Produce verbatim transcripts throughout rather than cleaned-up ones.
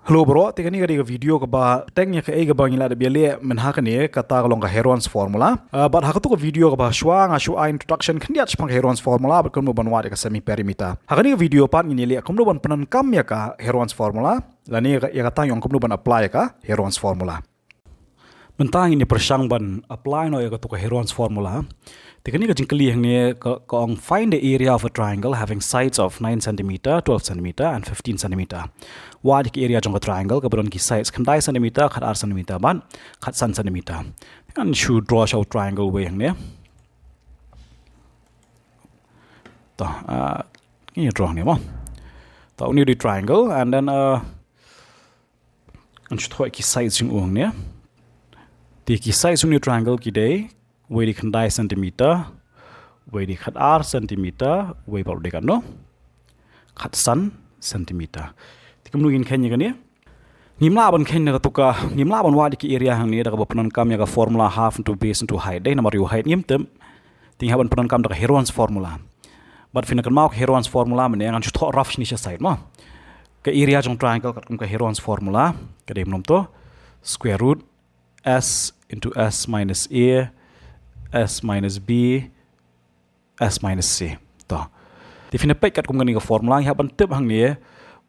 Hello bro, te kane ka dei ka video kaba teng ïa kaei kaba ngi la dep ïaleh mynha kane, kata ka long ka Heron's formula. Ah, bad ha kato ka video kaba shuwa nga shu ai introduction khyndiat shaphang ka Heron's formula bad kumno ban wad ïa ka semi perimeter. Ha kane ka video pat ngin ïaleh kumno ban pyndonkam ïa ka Heron's formula lane ïa ka, ïa kata ïong kumno ban apply ïa ka Heron's formula. Mynta ngin ïa pyrshang ban apply noh ïa kato ka Heron's formula. Te kane ka jingkylli hangne ka, ka ong, find the area of a triangle having sides of nine centimeter, twelve centimeter and fifteen centimeter. Wad ïa ka area jong ka triangle kaba don ki sides khyndai centimeter, khatar centimeter bad khatsan centimeter. Ngan shu draw shuwa u triangle uwei hangne. To, ah, ngin ïa draw hangne mo. To, une u dei triangle and then, ah, ngan shu thoh ki sides jong u hangne. Te ki sides jong une u triangle ki dei, uwei dei khyndai centimeter, uwei dei khatar centimeter, uwei pat u dei katno, khatsan centimeter. Te kumno ngin kheiñ ïa kane? Ngim lah ban kheiñ da kato ka, ngim lah ban wad ïa ka area hangne da kaba pyndonkam ïa ka formula half into base into height. Dei namar ïa u height ngim tip. Te ngi hap ban pyndonkam da ka Heron's formula. Bad phin kynmaw ka Heron's formula mynne, ngan shu thoh rough shane sha side mo. Ka area jong triangle katkum ka Heron's formula ka dei kumno to, square root s into s minus a, s minus b, s minus c. To. Te phin peit katkum kane ka formula ngi hap ban tip hangne,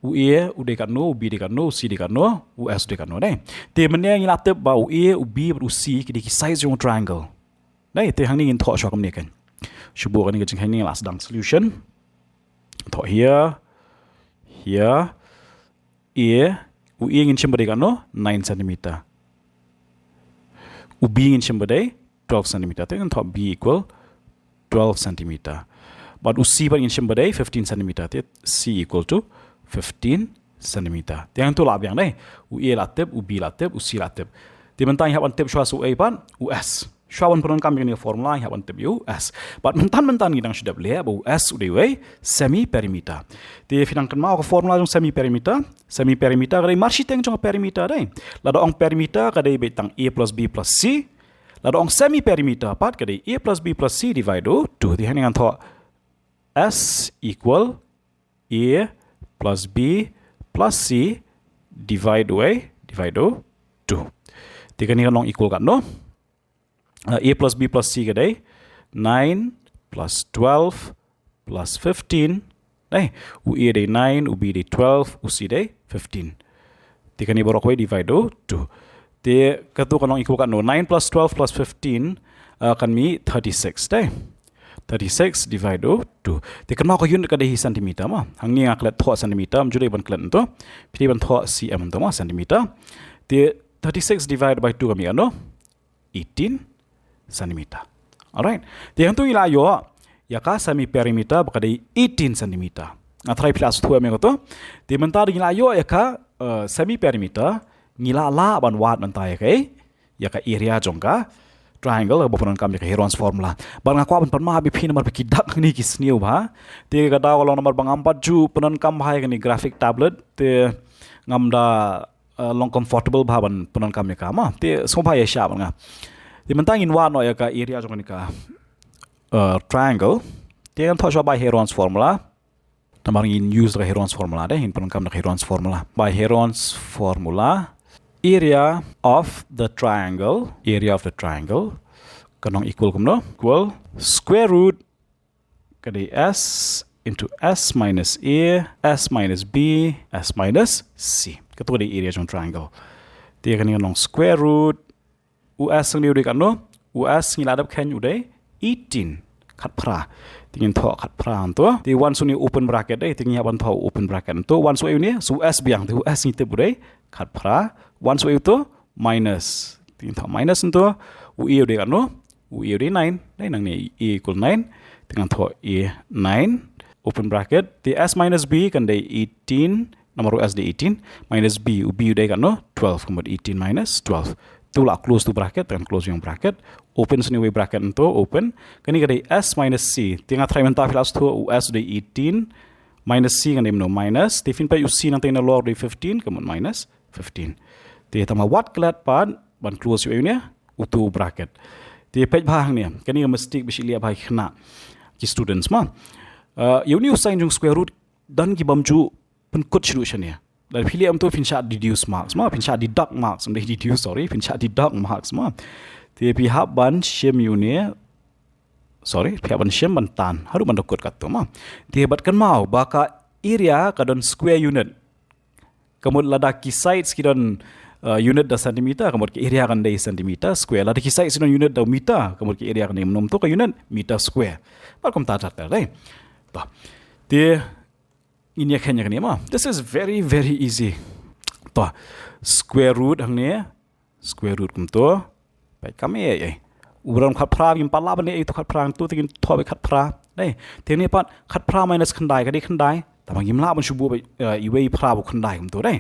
u a u dei katno, u b dei katno, u c dei katno, u s u dei katno, dei. Te mynne ngi la tip ba u a, u b bad u c ki dei ki sides jong u triangle. Dei, te hangne ngin thoh shuwa kumne kan. Shu buh kane ka jingkheiñ, ngi la sdang solution. Thoh here, here, a, u a ngin shim ba dei katno, nine centimeter. U b ngin shim ba dei twelve centimeter. Te ngin thoh b equal twelve centimeter. Bad u c pat ngin shim ba dei fifteen centimeter. Te c equal to fifteen centimeter. Te hangto lah biang, dei. U a lah tip, u b lah tip, u c lah tip. Te mynta ngi hap ban tip shuwa sa u a pat, u s. Shuwa ban pyndonkam ïa kane ka formula ngi hap ban tip ïa u s. Bad mynta mynta ngi dang shu dep leh ba u s u dei uwei semi perimeter. Te phi dang kynmaw ka formula jong semi perimeter. Semi perimeter ka dei marshiteng jong ka perimeter, dei. Lada ong perimeter ka dei beit tang a plus b plus c. Lada ong semi perimeter pat ka dei a plus b plus c divide u two. Te hangne ngan thoh s equal a plus b plus c divide u a, divide u two. Te kane kan long equal katno? Uh, a plus b plus c ka dei nine plus twelve plus fifteen. Dei, u a dei nine, u b dei twelve, u c dei fifteen. Te kane baroh kawei divide u two. Te kato kan long equal katno? Nine plus twelve plus fifteen, uh, kan mih thirty-six, dei. Thirty-six divide u two. Te kynmaw ka unit ka dei hi centimeter mo. Hangne nga klet thoh centimeter, ym ju dei ban klet hangto. Phi dei ban thoh cm hangto mo, centimeter. Te thirty-six divide by two ka mih katno? Eighteen centimeter. Alright. Te hangto ngi la ïoh ïa ka semi perimeter ba ka dei eighteen centimeter. Nga tharai phi la sngewthuh ïa kato. Te mynta ngi la ïoh ïa ka, eh, semi perimeter, ngi la lah ban wad mynta ïa ka, ïa ka area jong ka triangle kaba pyndonkam ïa ka Heron's formula. Bad nga kwah ban pan map ïa phi namar ba ki dak hangne ki sniew bha. Te ka daw ka long namar ba ngam pat ju pyndonkam bha ïa kane graphic tablet, te ngam da, uh, long comfortable bha ban pyndonkam ïa ka mo. Te sngewbha ïa shah bad nga. Te mynta ngin wad noh ïa ka area jong kane ka, uh, triangle. Te ngan thoh shuwa by Heron's formula. Namar ngin use da ka Heron's formula, dei, ngin pyndonkam da ka Heron's formula. By Heron's formula, area of the triangle, area of the triangle kan long equal kumno? Equal square root ka dei s into s minus a, s minus b, s minus c. Kato ka dei area jong triangle. Te kane kan long square root, u s hangne u dei katno? U s ngi la dep kheiñ u dei eighteen, khatphra. Te ngin thoh khatphra hangto. Te once une open bracket, dei, te ngi hap ban thoh open bracket hangto. Once u a une, sa u s biang, te u s ngi tip u dei khatphra. Once u a uto, minus. Te ngin thoh minus hangto. U a u dei katno? U a u dei nine. Dei, nangne a equal nine. Te ngan thoh a nine, open bracket. Te s minus b kan dei eighteen, namar u s dei eighteen, minus b, u b u dei katno? Twelve, ka mut eighteen minus twelve. Te u la close uto u bracket, te ngan close ïa u bracket. Open shane uwei u bracket hangto, open. Kane ka dei s minus c. Te nga tharai mynta phi la sngewthuh u s u dei eighteen, minus c kan dei kumno? Minus. Te phin peit u c nangta nalor u dei fifteen, ka mut minus fifteen. Te tang ba wat klet pat ban close ïa une uto u bracket. Te peit bha hangne, kane ka mistake ba shu leh bha ki khynnah, ki students mo. Uh, ïa une u sign jong square root don ki bym ju pynkut shuh shane. Lada phi leh kumto phin shah deduce marks mo, phin shah deduct marks, ym dei deduce, sorry, phin shah deduct marks mo. Te phi hap ban shim ïa une, sorry, phi hap ban shim ban tan haduh ban da kut katto mo. Te bad kynmaw ba ka area ka don square unit. Ka mut lada ki sides ki don, uh, unit da centimeter, ka mut ka area kan dei centimeter square. Lada ki sides ki don unit da meter, ka mut ka area kan dei, mynno kumto ka unit, meter square. Bad kumta ter ter, dei. To. Te ngin ïa kheiñ ïa kane mo. This is very, very easy. To. Square root hangne, square root kumto. Peit kam ei ei. U don khatphra, ngim pat lah ban leh ei uto khatphra, uto te ngin thoh beit khatphra. Dei. Te hangne pat khatphra minus khyndai ka dei khyndai. Tangba ngim lah ban shu buh beit, eh, iwei i phra bad khyndai kumto, dei.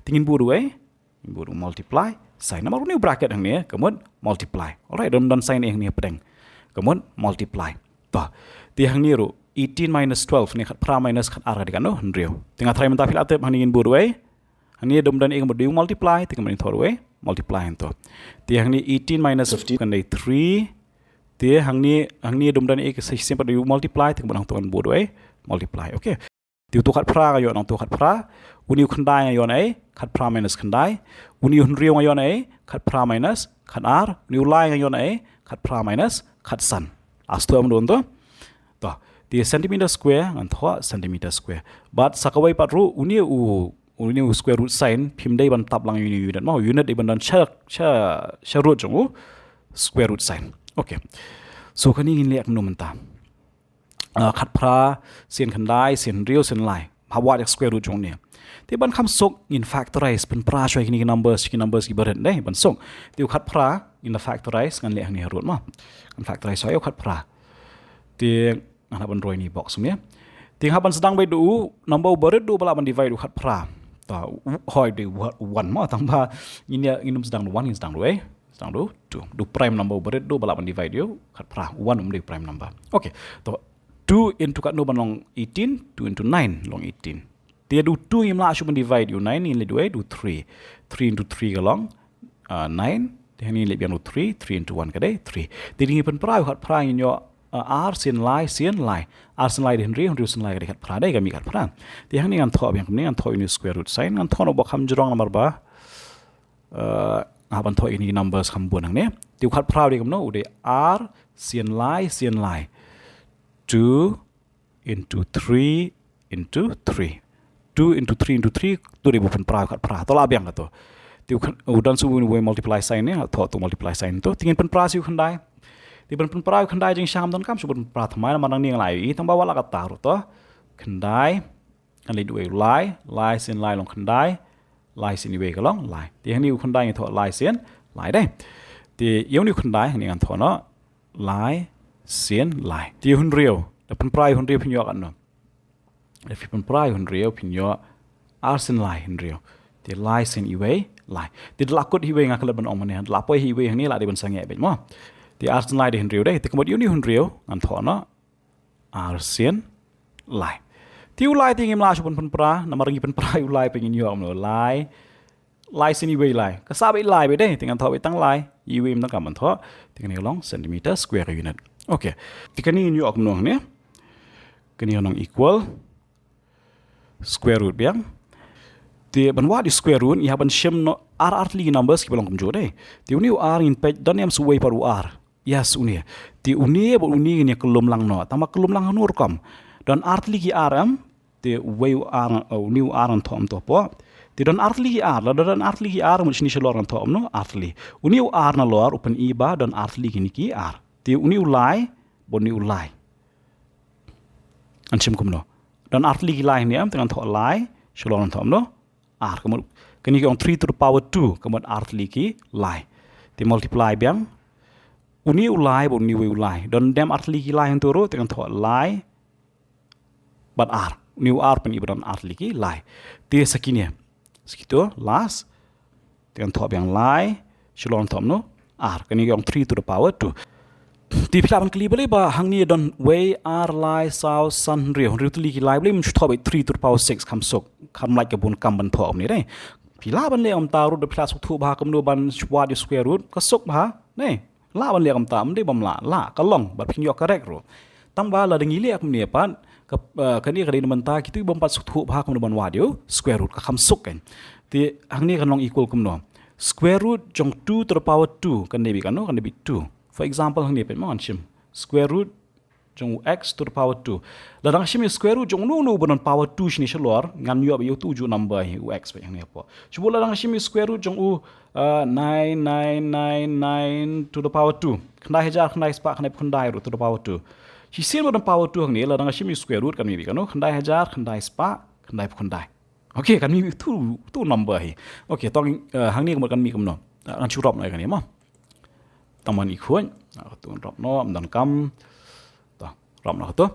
Te ngin buh ruh ei. Ngin buh ruh multiply sign. Namar une u bracket hangne ka mut multiply. Alright, don, don sign ei hangne hapdeng. Ka mut multiply. To. Te hangne ruh eighteen minus twelve, ne khatphra minus khatar ka dei katno, hynriew. Te nga tharai mynta phi la tip, hangne ngin buh ruh ei. Hangne dum don ei ka mut dei u multiply, te ka mut ngin thoh ruh ei, multiply hangto. Te hangne eighteen minus fifteen kan dei three. Te hangne, hangne dum don ei ka shisien pat dei u multiply, te ka mut hangto ngan buh ruh ei, multiply. Okay. Te uto khatphra nga ïoh nangto khatphra. Une u khyndai nga ïoh ei, khatphra minus khyndai. Une u hynriew nga ïoh ei, khatphra minus khatar. Une u lai nga ïoh ei, khatphra minus khatsan. Astu am don to. To, te centimeter square ngan thoh centimeter square. Bad sa kawei pat ruh, une u, une u square root sign, phim dei ban tap lang ïa une u unit mo, unit dei ban don sha, sha, sha root jong u square root sign. Okay. So kane ngin leh kumno mynta. Uh, khatphra, sien khyndai, sien hynriew, sien lai. Hap wad ïa ka square root jong une. Te ban kham suk ngin factorize, pynpra shuwa ïa kine ki numbers, ki numbers kiba rit, dei, ban suk. Te u khatphra ngin da factorize, ngan leh hangne harud mo. Ngan factorize shuwa ïa u khatphra. Te ngan hap ban roi ïa une i box hangne. Te ngan hap ban sdang beit da u number uba rit, da uba lah ban divide u khatphra. To, u, hooid dei u, u one mo, tangba ngin ïa, ngin ym sdang da u one, ngin sdang da u ei. Sdang da u two. Da u prime number uba rit, da uba lah ban divide ïa u khatphra. U one um dei u prime number. Okay. To, two into katno ban long eighteen, two into nine long eighteen. Te da u two ngim lah shuh ban divide ïa u nine, ngin leit da u ei, da u three. Three into three ka long, uh, nine. Te hangne leit biang da u three, three into one ka dei three. Te ngin pynpra ïa u khatphra, ngin ïoh, uh, ar sien lai sien lai. Ar sien lai dei hynriew, hynriew sien lai ka dei khatphra, dei ka mih khatphra. Te hangne ngan thoh biang kumne, ngan thoh ïa une u square root sign, ngan thoh noh ba kham jrong namar ba, uh, nga hap ban thoh ïa kine ki numbers kham bun hangne. Te u khatphra u dei kumno, u dei ar sien lai sien lai. Two into three into three. Two into three into three, to dei ba pynpra ïa u khatphra. To lah biang kato. Te u khan-, u don shuh uwei multiply sign ne, thoh uto u multiply sign to. Te ngin pynpra shuh ïa u khyndai. Te ban pynpra ïa u khyndai jingsham donkam shuh ban pynpra thymmai namar nangne nga la ïohi, tangba wat la katta ruh to. Khyndai, ngan leit da u ei u lai, lai sien lai long khyndai, lai sien iwei ka long lai. Te hangne u khyndai ngi thoh lai sien lai, dei. Te ïa une u khyndai hangne ngan thoh noh lai sien lai. Te ïa u hynriew, da pynpra ïa u hynriew phin ïoh katno? Da phi pynpra ïa u hynriew phin ïoh ar sien lai hynriew. Te lai sien iwei lai. Te da la kut hi iwei, nga klet ban ong mane, da la poi hi iwei hangne, la dei ban sangeh beit mo. Te ar sien lai dei hynriew, dei. Te ka mut ïa une u hynriew ngan thoh noh ar sien lai. Te u lai te ngim lah shuh ban pynpra, namar ngi pynpra ïa u lai pat ngin ïoh kumno, lai, lai sien iwei lai. Ka sah beit lai beit, dei, te ngan thoh beit tang lai. Iwei ym donkam ban thoh. Te kane ka long centimeter square ka unit. Okay. Te kane ngin ïoh kumno hangne? Kane ka long equal square root biang. Te ban wad ïa u square root, ngi hap ban shim noh ar, ar tylli ki numbers kiba long kumjuh, dei. Te une u ar ngin peit, don em shuh uwei pat u ar? Yes, une. Te une bad une ngin ïa kyllum lang noh. Tangba kyllum lang hano rukom? Don ar tylli ki ar em? Te uwei u ar, uh, une u ar ngan thoh kumto pat. Te don ar tylli ki ar, lada don ar tylli ki ar, mut shane shalor ngan thoh kumno, ar tylli. Une u ar nalor u pyni ba don ar tylli kine ki ar. Te une u lai bad une u lai, ngan shim kumno? Don ar tylli ki lai hangne em, te ngan thoh lai, shalor ngan thoh kumno, ar. Ka mut kane ki ong three to the power two, ka mut ar tylli ki lai. Te multiply biang. Une u lai bad une uwei u lai. Don em ar tylli ki lai hangto ruh, te ngan thoh lai bad ar. Une u ar pyni ba don ar tylli ki lai. Te sa kine, sa kito last, te ngan thoh biang lai, shalor ngan thoh kumno, ar. Kane ki ong three to the power two. Te phi lah ban kylli balei ba hangne don wei, ar, lai, saw, san, hynriew, hynriew tylli ki lai, balei ym shu thoh beit three to the power six, kham suk, kham lait ka bun kam ban thoh kumne, dei. Phi lah ban leh kumta ruh, da phi lah sngewthuh bha kumno ban wad ïa u square root, ka suk bha, dei. Lah ban leh kumta, ym dei bym lah, lah, ka long, bad phin ïoh correct ruh. Tangba lada ngi leh kumne pat, Ka, uh, kane ka dei na mynta kito bym pat sngewthuh bha kumno ban wad ïa u square root, ka kham suk kan. Te hangne kan long equal kumno? Square root jong two to the power two kan dei beit kano, kan dei beit two. For example, hangne peit mo ngan shim. Square root jong u x to the power two. Lada ngan shim ïa square root jong uno uno uba don power two shane shalor, ngan ïoh ba ïa uto u ju number hi u x peit hangne hapoh. Shu bud lada ngan shim ïa square root jong u, uh, nine nine nine nine to the power two. Khyndai hajar khyndai spah khyndaiphew khyndai ruh to the power two. Shisien ba don power two hangne, lada ngan shim ïa square root kan mih beit kano, khyndai hajar khyndai spah khyndaiphew khyndai. Okay, kan mih beit uto, uto u number hi. Okay, tang, uh, hangne ka mut kan mih kumno? Uh, ngan shu rop noh ïa kane mo. Tang ban i khuid. Ah, to rop noh, ym donkam. To, rop noh to.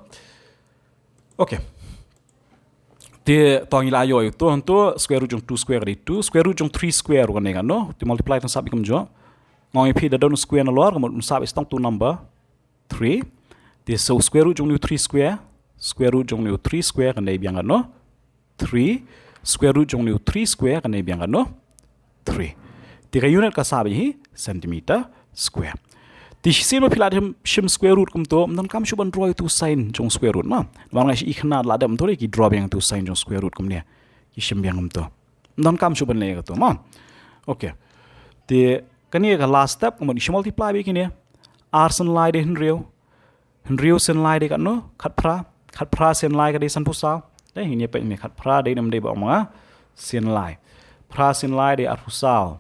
Okay. Te to ngi la ïoh ïa uto, hangto square root jong two square ka dei two, square root jong three square ruh kan dei kano. Te multiply tang sap beit kumjuh. Nga ong ïa phi da don u square nalor, ka mut un sap beit tang uto u number three. Te so square root jong une u three square, square root jong une u three square kan dei biang kano? Three. Square root jong une u three square kan dei biang kano? Three. Te ka unit ka sap hi centimeter square. Te shisien ba phi la dep shim square root kumto, ym donkam shuh ban draw ïa uto u sign jong square root mo. Namar nga i khynnah la dep kumto de, ki draw biang uto u sign jong square root kumne. Ki shim biang kumto. Ym donkam shuh ban leh kato mo. Okay. Te kane ka last step, ka mut i shu multiply beit kine. Ar sien lai dei hynriew. Hynriew sien lai dei katno? Khatphra. Khatphra sien lai ka dei sanphew saw. Dei, ngin ïa peit ne khatphra dei ne ym dei ba ong ma nga sien lai. Phra sien lai dei arphew saw.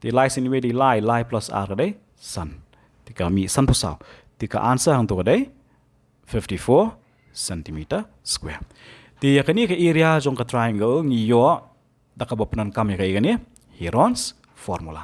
Te lai sien wei dei lai, lai plus ar ka dei san. Te ka mih sanphew saw. Te ka answer hangto ka dei fifty-four centimeter square. Te ïa kane ka area jong ka triangle ngi ïoh da kaba pyndonkam ïa ka, ïa kane Heron's formula.